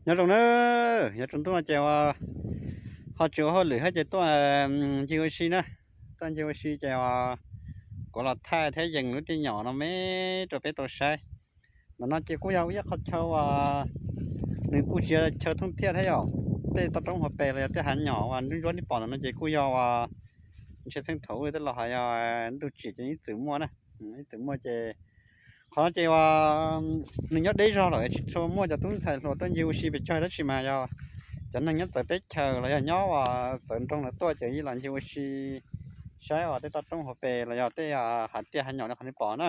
Nyob zoo na, nyob rau ntuj no ces uas ho tsis ua hauj lwm thiab ces tuaj ncig ua si na, tuaj ncig ua si ces uas kuv los thaij thiab yees lub tiaj nyom no me rau peb tau saib. Ntawm no ces kuj yog ib qho chaw uas nws kuj tsis yog chaw thooj thiaj thiab yom, tej toj roob hauv pes los yog tej hav nyom uas nruab nruab nej pom ntawm no ces kuj yog uas ntshe txheej thaum ub tej los hais yog ntuj tsim ces ib txwm muaj na, ib txwm muaj ces qhov no ces uas nws nyob deb zog lawm tsis tshua muaj cov tub ntxhais hluas tuaj ncig ua si pes tsawg tab sis mas yog cov neeg nyob txawv teb chaws los yog nyob uas txawv nroog lawv tuaj ces yeej los ncig ua si saib uas tej toj roob hauv pes los yog tej hav tiaj hav nyom li qhov nej pom na.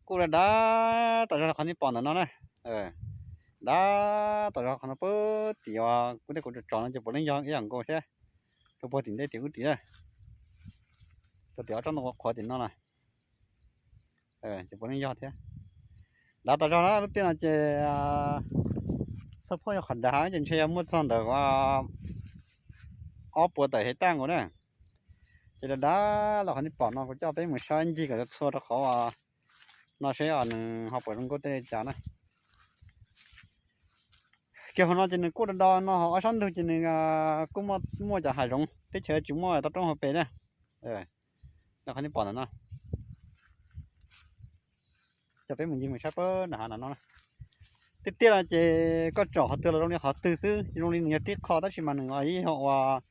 Kuj dav dav tas zog li qhov nej pom ntawm no na, dav tas zog qhov no puag tim uas kuv tej kuv tsom tsom no ces puav leej yog ib yam nkaus thiab. Rau puag tim ntej tim ub tim na, rau tim ob tsob ntoo qhuav qhuav tim no na, ces puav leej yog thiab. Dav tas zog na, lub tiaj no ces txhua phoj yog qhov dav ces ntshe yog muaj txog ntawm ob puas tawm hev taj nkaus na. Ces dav dav los qhov nej pom no kuv coj peb mus saib ncig kom txhua rau qhov no seb nws ho puas zoo nkauj tej li cas na. Kiag hauv no ces nws kuj do do no ho ob sab ntug ces nws kuj muaj cov hav zoov, teb chaws tsis muaj toj roob hauv pes na. Qhov nej pom ntawm no, coj peb mus ncig mus saib pab nram hav ntawm no. Tiaj tiaj no ces koj tsom qhov twg los zoo li qhov twg xwb, zoo li nws yog tib qho tab sis mas nws yeej yog uas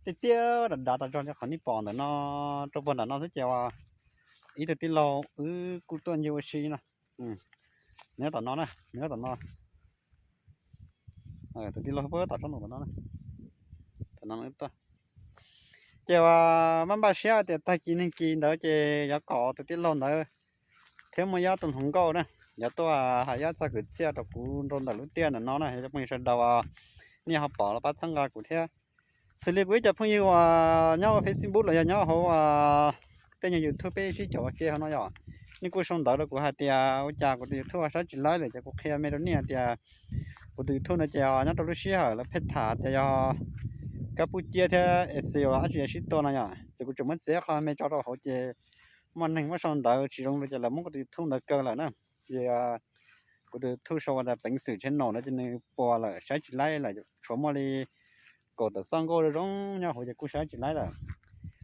tiaj tiaj dav dav tas zog li qhov nej pom ntawm no, rau puag nram no xwb ces uas ib tug tij laug wb kuj tuaj ncig ua si no. Nws nyob tom no na, nws nyob tom no. Tus tij laug pab tom tsob ntoo tom no, tom no tuaj. Ces uas maj npaj siab tias tag kis neeg kis ntawd ces yuav kom tus tij laug ntawd thiab muaj ib ob tug hluas nkauj na, yuav tuaj hais ib ob txoj kwv txhiaj rau kuv rau ntawm lub tiaj ntawm no na, yog cov phooj ywg sawv daws nej ho pom los pab txhawb nqa kuv thiab. Xws li kuv ib co phooj ywg uas nyob hauv Facebook los yog nyob hauv tej nyuag YouTube peb sib caum ua ke hauv no yom, nej kuj sau ntawv rau kuv hais tias ua cas kuv tus YouTube saib tsis laib lawm ces kuv qhia me rau nej hais tias kuv tus YouTube no ces nyob rau lub sij hawm lawv pheej tham tias yog kab pub ciab thiab es xi dab tsi sib tua no yom, ces kuv tseem muab txiav qho me tso rau hauv ces muaj neeg muab sau ntawv tsis zoo li ces lawv muab kuv tus YouTube ntawd kaw lawm na. Ces kuv tus YouTube sau ua tias Peev Xwm channel no ces nws puas lawm saib tsis laib lawm, tshuav muaj li kaum tawm txoj nkauj zoo zoo nyob hauv ces kuj saib tsis laib lawm.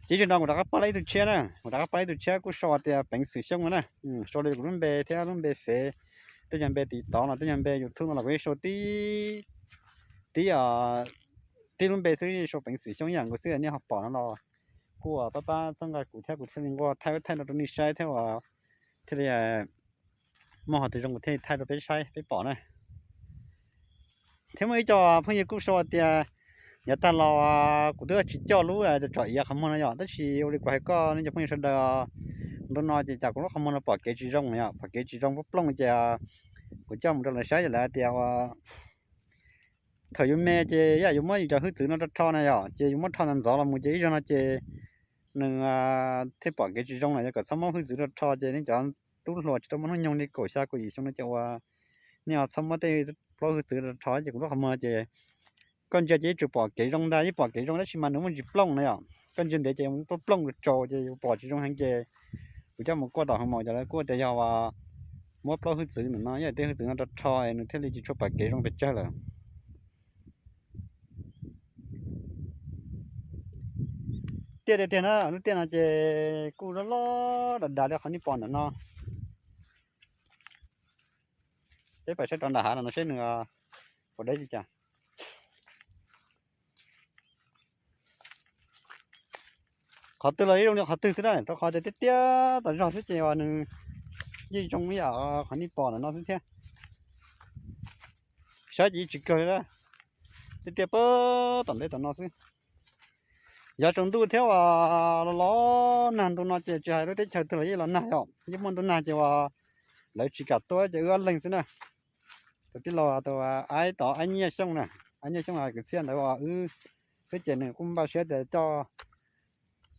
Ces ib zaug no kuv rov qab pab lawv ib tug tshiab na, kuv rov qab pab lawv ib tug tshiab kuj sau tias Peev Xwm Xyooj no na, sau li kuv lub npe thiab lub npe fev, tej nyuag npe TikTok no tej nyuag npe YouTube no los kuv yeej sau tib, tib, tib lub npe xwb, yeej sau Peev Xwm Xyooj ib yam nkaus xwb, nej ho pom no los kuj pab pab txhawb nqa kuv thiab kuv thiaj li nquag thaij thaij no rau nej saib thiab uas thiaj li muaj qhov twg zoo kuv thiaj li thaij rau peb saib peb pom na. Thiab muaj ib co phooj ywg kuj sau tias yav tag los kuv twb tsis coj lub tsom iav qhov muag no yom, tab sis ua li kuv hais koj nej cov phooj ywg sawv daws, ntu no ces cas kuv lub qhov muag no pom kev tsis zoo yom, pom kev tsis zoo plooj plooj ces kuv coj mus rau lawv saib ces lawv hais tias uas thaum yus me ces yam yus muab yus cov hwj txwv no rho rho na yom, ces yus muab rho ntxov ntxov los mus ces ib zaug no ces nws thiaj pom kev tsis zoo na, yog kom txhob muab hwj txwv rho rho ces nej cov tub hluas tsis tau muaj hnub nyoog li kaum xya kaum yim xyoo no ces uas nej ho txhob muab tej plaub hwj txwv rho rho ces kuv lub qhov muag ces koj ntsia ces yeej tsuas pom kev zoo ntag, yeej pom kev zoo tab sis mas nws muaj ntsis plooj na yom, koj ntsia ntev ces plooj plooj tsaus ces yus pom tsis zoo heev ces kuv coj mus kuaj tom hoo maum ces lawv kuj tias yog uas muab plaub hwj txwv ntawm no, yog tej hwj txwv no rho rho nws thiaj li tsis tshua pom kev zoo pes tsawg lawm. Tiaj tiag tiag na, lub tiaj no ces kuj loj loj dav dav li qhov nej pom ntawm no. Peb pais saib rov nram hav no no seb nws puas deb li cas. Qhov twg los yeej zoo li qhov twg xwb na, rau qhov tias tiaj tiaj tas zog xwb ces uas nws yeej zoo ib yam qhov nej pom ntawm no xwb thiab. Saib ces yeej tsis kawg li na, tiaj tiaj puag tom ntej tom no xwb. Yog tsaus ntuj thiab uas los los nag ntu no ces tsis hais lub teb chaws twg los yeej los nag yom, yeej muaj ntu nag ces uas lawv tsis kam tuaj ces wb ob leeg xwb na. Tus tij laug tus Aib tod, Aib Nyiaj Xyooj na, Aib Nyiaj Xyooj hais kwv txhiaj ntawd uas wb xwb ces nws kuj npaj siab tias coj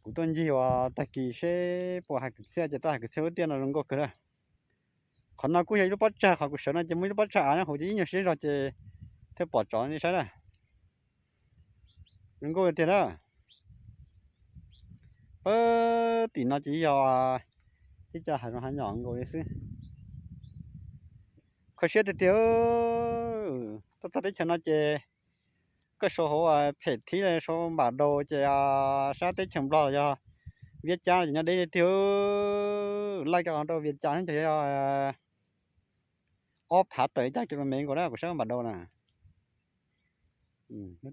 kuv tuaj ncig uas tag kis seb puas hais kwv txhiaj ces tuaj hais kwv txhiaj lub tiaj no zoo nkauj kawg na. Qhov no kuj yog ib lub pob tsag, qhov kuv sawv no ces muaj ib lub pob tsag av nyob hauv ces ib nyuag siab zog ces thiaj pom tsov nej saib na. Zoo nkauj tiag na. Pab tim no ces yog tib co hav zoov hav nyom nkaus li xwb. Kho siab tiag tiag. Tuaj txog teb chaws no ces koj sau hauv phem thib sau npam daus ces sab teb chaws Nplog los yog Viaj Cab ces nyob deb tiag, laij kiag rau Viaj Cab ces yog ob phav tawm ib cag kis lus mev nkaus na kuv saib npam daus na.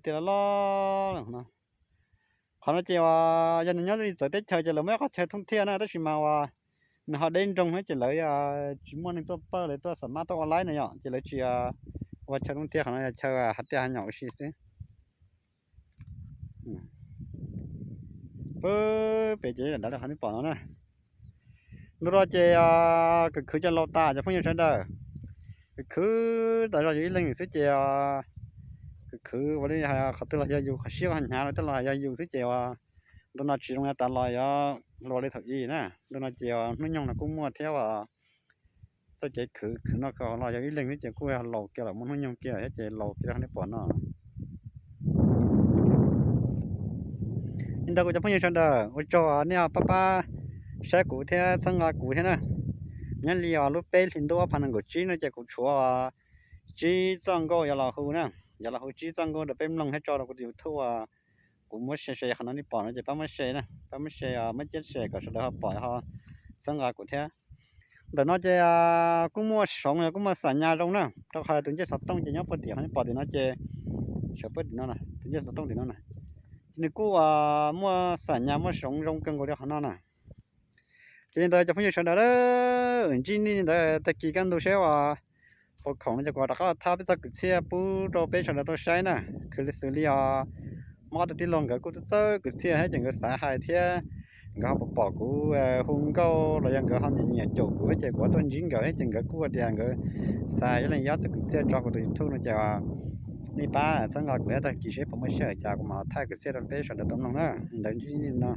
Tias loj loj no. Qhov no ces uas yog nws nyob li txawv teb chaws ces lawv muaj ib qhov chaw thooj thiaj na, tab sis mas uas nws ho deb nroog thiab ces lawv tsis muaj neeg tuaj pawj, lawv tuaj xam mab tuaj ua laib na yom, ces lawv tsis ua chaw thooj thiaj, qhov no yog chaw hav tiaj hav nyoom ua si xwb. Peb pem ces dav li qhov nej pom no na. Ntu no ces kws khwv cov laus tas cov phooj ywg sawv daws, kws khwv tas zog yus ib leeg xwb ces kws khwv ua li qhov twg los yog yus, qhov siab qhov hnyav los tej los yog yus xwb ces uas ntu no tsis zoo li tas los yuav luag li thaum ub na. Ntu no ces hnub nyoog no kuj muaj thiab uas txoj kev khwv khwv noj khwv haus los yog ib leeg xwb ces kuj yog laus kiag lawm, muaj hnub nyoog kiag thiab ces laus kiag li qhov nej pom no. Li ntawd kuv cov phooj ywg sawv daws, ua tsaug nej pab pab saib kuv thiab txhawb nqa kuv thiab na. Nyob li os lub peb hlis ntuj ob phav nees nkaum tsib no ces kuv tshuav tsib txoj nkauj yuav los hu na, yuav los hu tsib txoj nkauj rau peb mloog thiab tso rau kuv tus YouTube uas kuv muab share share qhov no nej pom no ces pab muab share na, pab muab share, muab ciab share kom sawv daws ho pom ho txhawb nqa kuv thiab. Ntawm no ces kuj muaj Soov, kuj muaj Xam Nyas zoo na, rau qhov tus ncej xov tooj ces nyob puag tim qhov nej pom tim no ces, sawv puag tim no, tus ncej xov tooj tim no na, ces nws kuj muaj Xam Nyas muaj Soov zoo kawg nkaus li qhov no na. Ces li ntawd cov phooj ywg sawv daws, ntsib nej li ntawd tag kis kaj ntug seb uas puas khoom no ces kuv rov qab los thab peb txoj kwv txhiaj pub rau peb sawv daws tau saib na. Khwv li xws li os, muaj ob tug tij laug nkawd kuj txawj txawj kwv txhiaj thiab ces nkawd xav hais thiab nkawd ho pom pom kuv hu nkauj los yog nkawd ho nyiam nyiam caum kuv ces kuv tuaj ntsib nkawd thiab ces nkawd kuj tias nkawd xav ib leeg ib ob txoj kwv txhiaj tso kuv tus YouTube no ces nej pab txhawb nqa kuv thiab tag kis seb puas muaj sij hawm cas kuv mam thaij kwv txhiaj rau peb sawv daws tau mloog na. Li ntawd ntsib nej no.